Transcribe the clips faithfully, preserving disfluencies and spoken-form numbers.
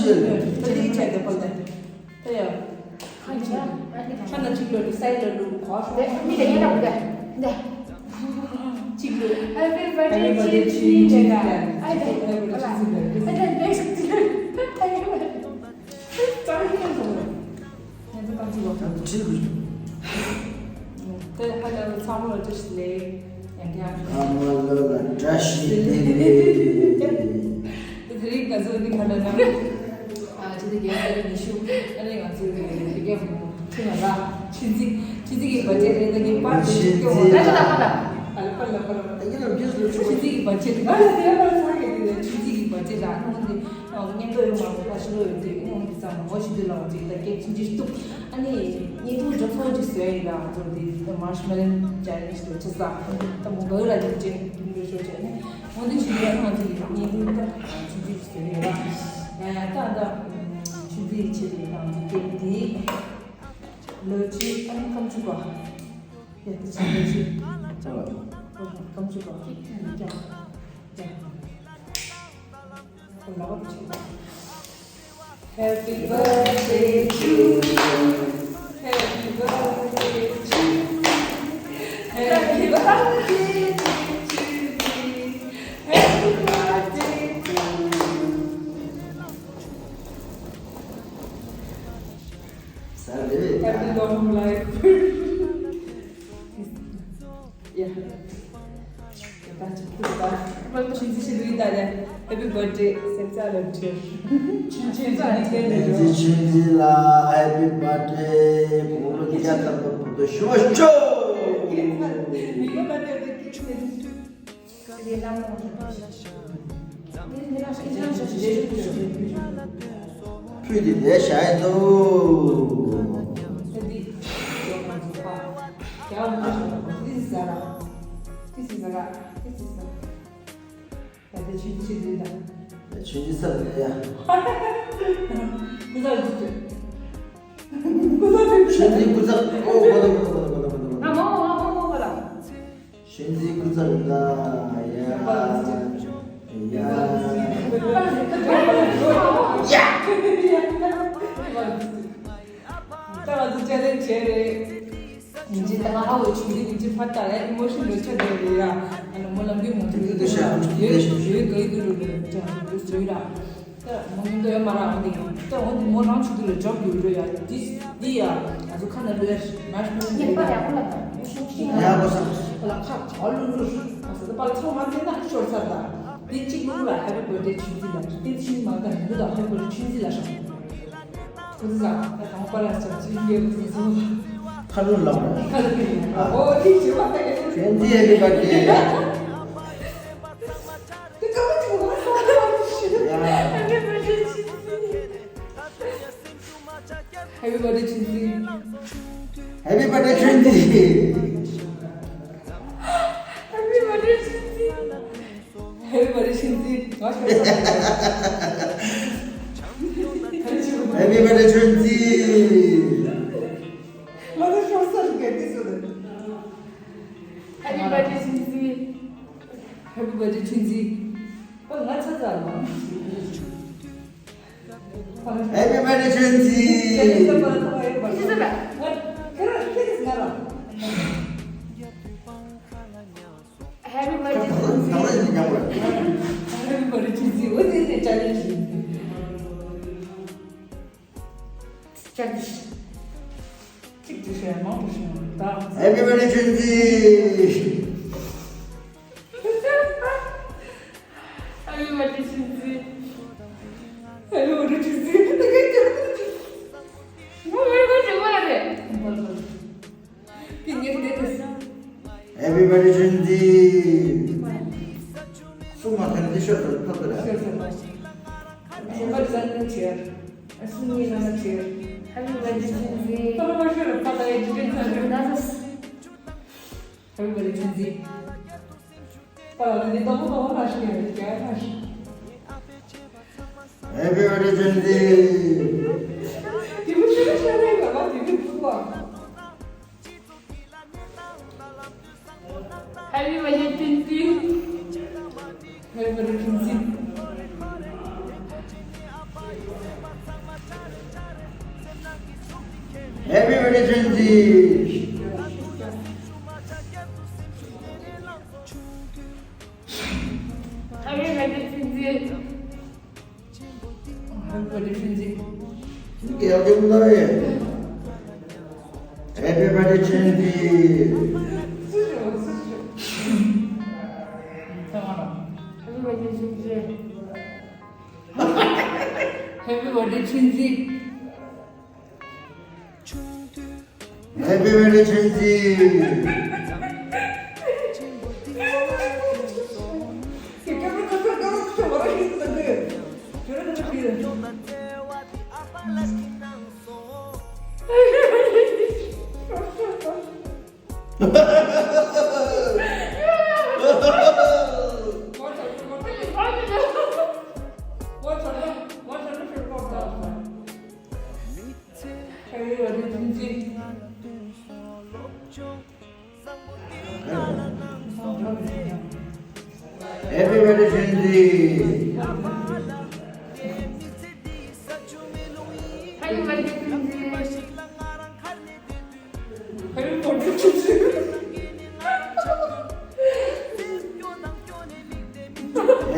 ད་དེའི་ཆེད་དུ་ཕོ་ལྟ། ད་ཡ། ཁ་ན་གཅིག་ལོ་ལུ་སའི་ལོ་ལུ་གོ་ཧྥུ། མི་དེ་ཡིན་ལབ་དེ། འདི། གཅིག་ལོ། Happy birthday to you. ཨ་ད་ཨ་ད་ནེགསི་ཊི་ལོ། ཙང་ཁྱེད་ཚོ། ང་ཚོ་ཀམ་ཅི་བ། ཁྲིད་དགོས། དེ་ཧ་ལམ་ཚང་མ་ལ་བཀྲ་ཤིས་བདེ་ལེགས། ཡང་བསྐྱར། ཚང་མ་ལ་བཀྲ་ཤིས་བདེ་ལེགས། དེ་རིང་ང་ཚོ་འདི་ག་ལ་ན། ཨ་ཕྱི་ཟླ་བརྒྱད་ཚེས་ཉི་ཤུ། ཨ་ནི་ང་ཚོའི་དེ་གའི་ཐུན་ལ་ཆུ་འཛིན། ཆུ་འཛིན་གྱི་བར་ཆད་རེད། ད་ངས་པར་དེ་སྐྱོ་བ་ལ་ལ་ལ་ལ་ལ་ལ། ད་ངས་ལ་རྒྱུས་ལ་ཆུ་འཛིན་གྱི་བར་ཆད་དེ་ང་ལ་དེ་ལ་ལ་ལ་ཆུ་འཛིན་གྱི་བར་ཆད་ལ་ཨ་ནི་ངོ་འདི། ཨ། བརྙན་ཐུང་ཡོད་མ་རེད། ད་ཕྱི་ལོགས་ཡོད་དུས་ཨ་ནི་འོ་འདི་ཙམ་ངོ་ཤེས་དུས་ལ་འོ་ཅིག་ད་སྐད་ཆུང་ཆུང་ཞིག་གཏུབ། ཨ་ནི་བརྙན་ཐུང་འགྲོ་ཚོགས་ཅིག་བཟོས་ཡིན་ལ། ང་ཚོ་འདི་ད་མར་ཤི་མེ་ལོན་ཅེ་ལེན་ཇི་འདྲ་བྱེད་ས། ད་མོ་ག་ལ་འདི་ཅན་འདི་འདྲ་ཤོར་བྱས་ནས་འོ་འདི་ཞིག་ཡོད། ང་ཚོ་ཡི་བརྙན་ཐུང་ད་ཆུང་ཆུང་ཞིག་བཟོས་ཡོད་ལ། ཡ་ཡ་ད་ད་ཆུ་འཛིན་ཡི་ཆེད་དུ་ང་ཚོ་སྐད་འདི་ལོ་ཆུ་ཨ་ནི་ཁམ་ཆུ་པ། ཡ་ད་ཆུ་ལོ་ཆུ་ཁམ་ཆུ་པ། ཡ་ཡ། Happy birthday to you. Happy birthday to you. Happy birthday to you. Happy birthday to you. Happy long life. Yeah. ད་ཅི་ཐུབ་ད། ཆུང་ཆུང་ཞིག་ལུས་ད་ལེ། Happy birthday ཟེར་ཙ་ལ་འདྲི། ཆུང་ཆུང་ཞིག་ལུས་ད་ལེ། ཆུང་ཆུང་ལ་Happy birthday། དགུང་ལོ་བརྒྱ་ལྟར་དུ་བུ་དུ་ཞུ་བ་ཤོག། མི་གོ་ད་ལྟ་དེ་ཆུང་ཆུང་། ཕུད་དེ་ལས་བྱ་ཡི་འདུག། ཆུང་ཆུང་ས་རེད་ཡ། ཆུང་ཆུང་ས་རེད། ཆུང་ཆུང་ཀུ་ཙག་ཨོ་གོ་ད་གོ་ད་གོ་ད། ཆུང་ཆུང་ཀུ་ཙག་ལ་ཡ། ཡ། ད་ང་ཚོ་ཅ་ལེན་བྱས་རེད། ཉིན་གཅིག་ད་ང་ཧ་བོ་ཆུང་དུས་ཉིན་གཅིག་ཕར་ལྟ་ལ་ཨི་མོ་ཤན་རེ་ཆགས་བསྡད་རེད་ཡ། ཨ་ནི་མོ་ལམ་འདི་མོ་ཆུང་དུས་ཡོད་ཡོད་ག་ཡི་དུ་རུ་རུ་ཅང་དུ་ཟོས་ར། ད་མོ་ཉིན་དུ་ཡོད་མ་ར་འོ་དེ་ད་འོ་དེ་མོ་རང་ཆུང་དུས་ལ་འཇོག་ཡོད་རེད་ཡ། འདི་འདི་ཡ་ང་ཚོ་ཁ་ན་ལོས་མ་ཤི་མོ་ཉེས་པ་ཡག་པོ་ལ་ད་ཡག་པོ་ས་ཁ་ལ་ཁ་ཨ་ལུ་ལུ་ཨ་ས་ད་པ་ལ་ཚོང་མ་ཟེར་ན་ཤོར་ཚར་ད། འདི་གཅིག་ལུག་ལ་Happy birthday ཆུང་དུས་ལ་དེ་ཆུང་མ་ད་ལུག་ལ་Happy birthday ཆུང་དུས་ལ་ཤོར། ཁོ་ཚོ་ད་དང་པ་ལ་ཆ་ཚུལ་ཡོད་ཁོ་ཚོ། ཁ་ལོ་ལ་མ། ཁ་ལོ་ལ་མ། ཨོ་དེ་ཆེ་བ་ད་ག་ཚོད། ཁྱོད་འདི་ཡ་གི་པ་དེ། དེ་ཀ་བ་ཆུ་བ་ས་ལ་ཤི། ཡ། Happy birthday ཆུང་ཚིག། Happy birthday ཆུང་ཚིག། Happy birthday ཆུང་ཚིག། Happy birthday ཆུང་ཚིག། ང་ཤོར་ས་རེད། Happy birthday ཆུང་ཚིག། ང་ཤོར་ས་རེད་ག་དེ་སོ་རེད། Happy birthday ཆུང་ཚིག། Happy birthday ཆུང་ཚིག། ཨོ་ང་ཚ་ཚ་ལ། Happy birthday ཆུང་ཚིག། Happy birthday ཆུང་ཚིག། འོ་དེ་དེ་ཅ་ལེན་ཞིག། ཅ་ལེན་ཞིག། གཅིག་ཏུ་བཤད་མང་དུ་བཤད་ད། Happy birthday ཆུང་ཚིག། Happy birthday ཆུང་ཚིག། Happy birthday ཆུང་ཚིག། ད་ག་ཅི་རེད། ངོ་མ་ཁོ་ཅི་མ་རེད། དེ་ངས་དེ་དེ། Happy birthday ཆུང་ཚིག། སུ་མ་ཐན་དེ་ཤོར་ཐོབ་ཐོབ་རེད། ཤོར་ཐོབ་ཐོབ། ཞོན་པ་ཛན་ནུ་ཆེར། ཨ་སུ་ཉི་ལ་ན་ཆེར། Happy birthday ཆུང་ཚིག། ཐོབ་ཐོབ་ཤོར་ཐོབ་ཐོབ་ཡེ་ཅི་ཅན་ཚན་རེད། Happy birthday ཆུང་ཚིག། པ་ལ་འདི་ཏོག་ཏོག་ལ་ཤི་ཡ་ཀྱ་ལ་ཤི། Happy birthday ཆུང་ཚིག། དེ་མོ་ཤི་ཤ་རེ་ལ་ལ་དེ་མོ་བུ་བ། Happy birthday ཆུང་ཚིག། Happy birthday ཆུང་ཚིག། Happy birthday ཆུང་ཆུང་། Happy birthday ཆུང་ཆུང་། Happy birthday ཆུང་ཆུང་། Happy birthday ཆུང་ཆུང་། Happy birthday ཆུང་ཆུང་། Happy birthday ཆུང་ཆུང་། Happy birthday ཆུང་ཆུང་། Happy birthday ཆུང་ཆུང་།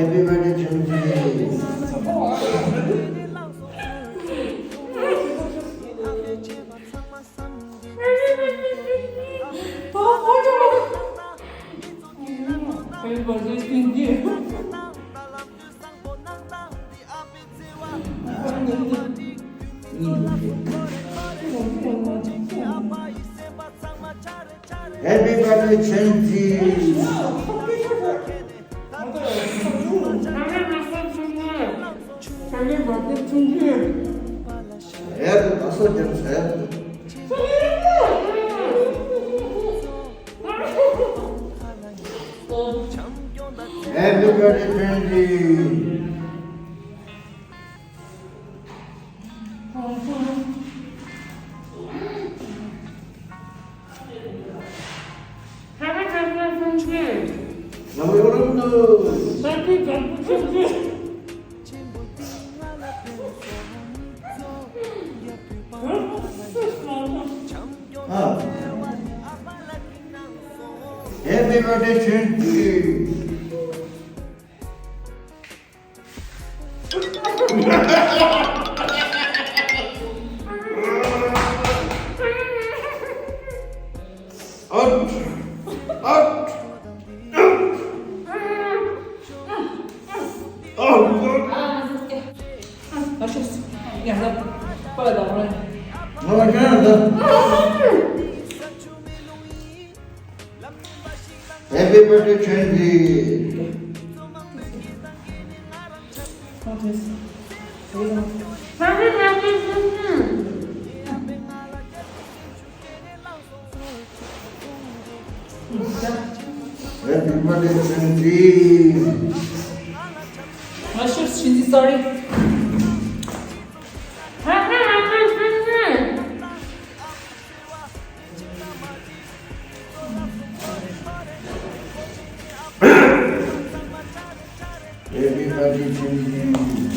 Happy birthday ཆུང་ཆུང་། Happy birthday ཆུང་ཆུང་། Happy birthday ཆུང་ཆུང་། Happy birthday ཆུང་ཆུང་། Happy birthday ཆུང་ཆུང་། Happy birthday ཆུང་ཆུང་། Happy birthday ཆུང་ཆུང་། Out! Out! Out! Happy birthday ཆུང་ཆུང་། Happy birthday ཆུང་ཆུང་། Sorry. Happy birthday ཆུང་ཆུང་། Happy birthday ཆུང་ཆུང་།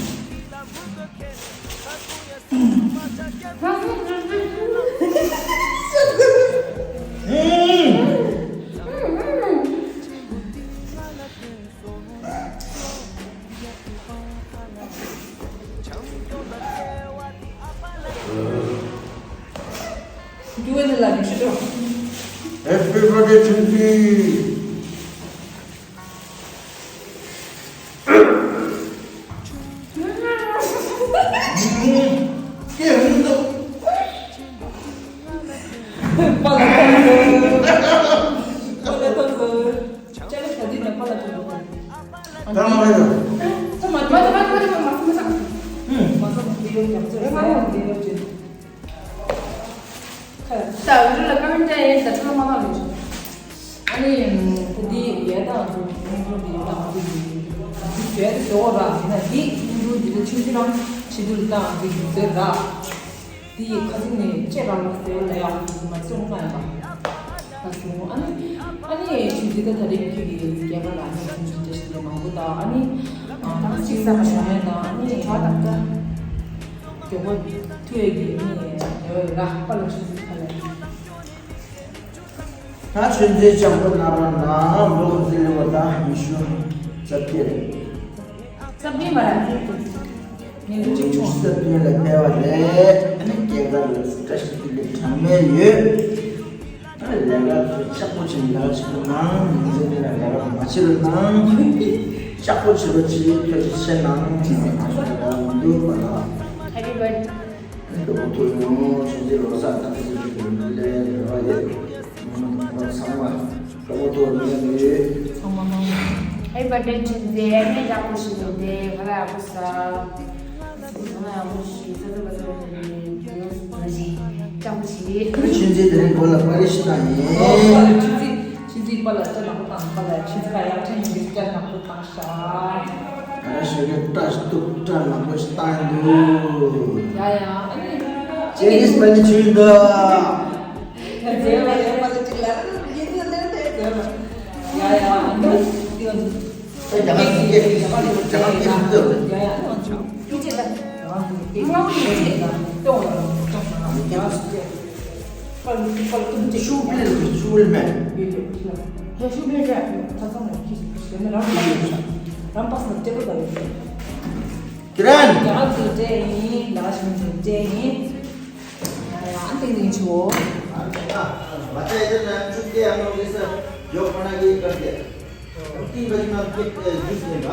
ད་འུ་ཚོ་ལ་ཀ་མེན་ཊ་ཡིན་ད་ཚང་མ་མ་ལ་ཡིན། ཨ་ནི་ད་འདི་ཡས་དང་ཚོ་སྙིང་རུས་འདི་དང་འདི་འདི་བྱས་ཏེ་ཟེར་བ་ར་ཡིན་ན་འདི་སྙིང་རུས་འདི་ལ་ཆུང་ཆུང་རང་ཆེ་དུ་ལ་དང་འདི་འདི་ཟེར་ར། འདི་ཁ་སང་ནས་ལྕེ་རང་ལ་ཟེར་ལ་ཡ་མ་སོང་མ་ཡིན་པ། ད་སོང་ཨ་ནི་ཨ་ནི་ཆུང་ཆུང་ད་ད་རེས་ཁྱོད་ཀྱི་རྒན་པ་ལ་ནི་ཆུང་ཆུང་འདྲ་ཞིག་ལས་མང་པོ་དང་ཨ་ནི་ད་གཅིག་ས་ག་ཞོན་ཡས་དང་ཨ་ནི་གྲོགས་དང་ད་མགྱོགས་པོ་ཐུག་ཡས་ཀྱི་ནི་རེ་བ་ཡོད་ར་པ་ལ་ཆུང་ཆུང་ཁ་ལ། ད་ཆོས་མཛད་ལྕགས་པོ་ནག་པོ་ན་ལོ་ཟི་ལི་བ་དང་ཉི་ཤུ་རྩ་བརྒྱད་རེད། རྩ་བརྒྱད་མ་རེད། ཉི་ཤུ་གཅིག་བྱུང་། རྩ་བརྒྱད་ལ་ཕེབས་པ་རེད། ཨ་ནི་སྐྱེས་སྐར་ལ་བཀྲ་ཤིས་བདེ་ལེགས་གྲངས་མེད་ཡོད། ཨ་ནི་ལས་ཀ་ཚོ་ལྕགས་པོ་བྱེད་ལས་ཀ་བྱེད་པ་ནང་མི་ཚེ་འདི་ལ་ལས་ཀ་མ་བྱེད་པ་ནང་ལྕགས་པོ་བྱེད་རོགས་བྱེད། ཐུགས་རྗེ་ཆེ་གནང་། ང་ཚོ་ལས་ཀ་མི་འདུག་པ་ལ། Happy birthday. ཨ་ནི་སྐུ་ཐུགས་ཡོང་ཆུང་ཆུང་ལོ་གསར་དང་ཆུང་ཆུང་ལས་རེ་བ་ཡོད། ང་ཚང་མ་སྐུ་ཐུགས་ཡོང་ཡོད། ཚང་མ་མང་མང་། Happy birthday ཆུང་ཆུང་། ངས་ཡག་པོ་ཞིག་ཡོད་དེ་ཁ་ལག་ཡག་པོ་ཟ། ཚང་མ་ཡག་པོ་ཞིག་ཟ་ཟ་བ་ཟ་བ་ཡོད་ཟ་ཞིག་ཅང་པོ་ཞིག་ཆུང་ཆུང་དེ་རིང་བོད་ལ་པར་རིས་ཤིག་བཏང་ཡིན། ཨོ་པར་རིས། ཆུང་ཆུང་ཆུང་ཆུང་པར་ལ་ཅ་ནག་པོ་བཏང་། པར་ལ་ཆུང་ཆུང་ལ་ཡག་ཕྲན་ཡིན་པའི་ཅ་ནག་པོ་བཏང་། ཤ། ང་རང་ཞོགས་ཀས་སྐྲ་ཞིག་གཏུབ། སྐྲ་ནག་པོ་ཞིག་བཏང་འདུག་ཡ་ཡ། ཨ་ནི་ཅི་ནི་སི་པ་ནི་ཆུ་འདུག་ཡ་རྫས་མ་རེད་པ་ལ་ཅིག་ལ་ཡིན་ནི་ལེན་དེ་རྫས་མ། ཡ་ཡ། ཨ་ནི་ཏི་ཡོན་ཏི། ད་རྒྱ་གར་སྐད་ཀྱི་རྒྱ་གར་སྐད་ཀྱི་འདུག་ཡ་ཡ། ཨ་ནི་ཅི་ཅི་ད་རང་གི་སྐད་ཀྱི་ཅི་ད་ཏོ་ལ་ཅོག་ན་རྒྱ་གར་སྐད། པར་པར་ཀུན་ཏེ་ཤུགས་ལས་ཤུགས་ལས་མེད། ཡོད་ཡོད་ཤུགས་ལས་རེད། ཁ་སང་ལ་ཁྱི་ཁྱི་ལས་མེད། རང་ལ་ཡོད་ཤག་རང་པ་སང་ལ་སྤྲད་པ་ལ་ཡོད་ཤག་ཁྱེད་རང་། ཡང་ཚིག་སྤྲད་ཡིན། ལ་ཞིང་ཚིག་སྤྲད་ཡིན། ཡང་ཏིང་ཏིང་ཆུ་བོ། ང་ཚོ་ཡིན་ན་ཆུ་སྐྱེས་ཡང་ལོ་གེ་སར་ཡོག་པ་ན་གི་བཀའ་སྐྱེ། ཏིང་པ་ཡིན་ན་ཀེ་ཏེ་ཇུས་ཡིན་པ།